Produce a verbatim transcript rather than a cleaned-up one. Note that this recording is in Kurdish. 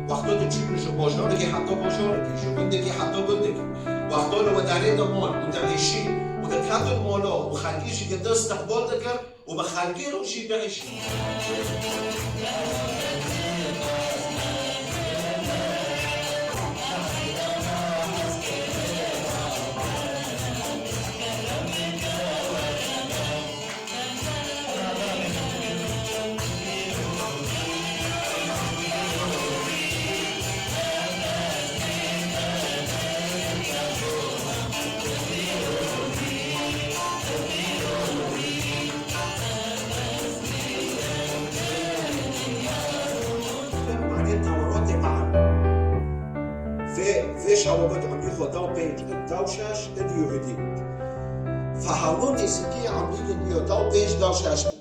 Wexto tu çûn ji bajarekî heta bajarekî, ji gundekî heta gundekî, wexto li wedarê de man û te êşî û diketin mala û xelkî jî te istiqbal dikir û bi xelkê re jî diêşî. Manê tewaratê me. Vê, vê şewa got emrî xwe da pênc, da şeş, id Yehûdî. Fehelûn êzikî emrî id yo da pênc, da şeş.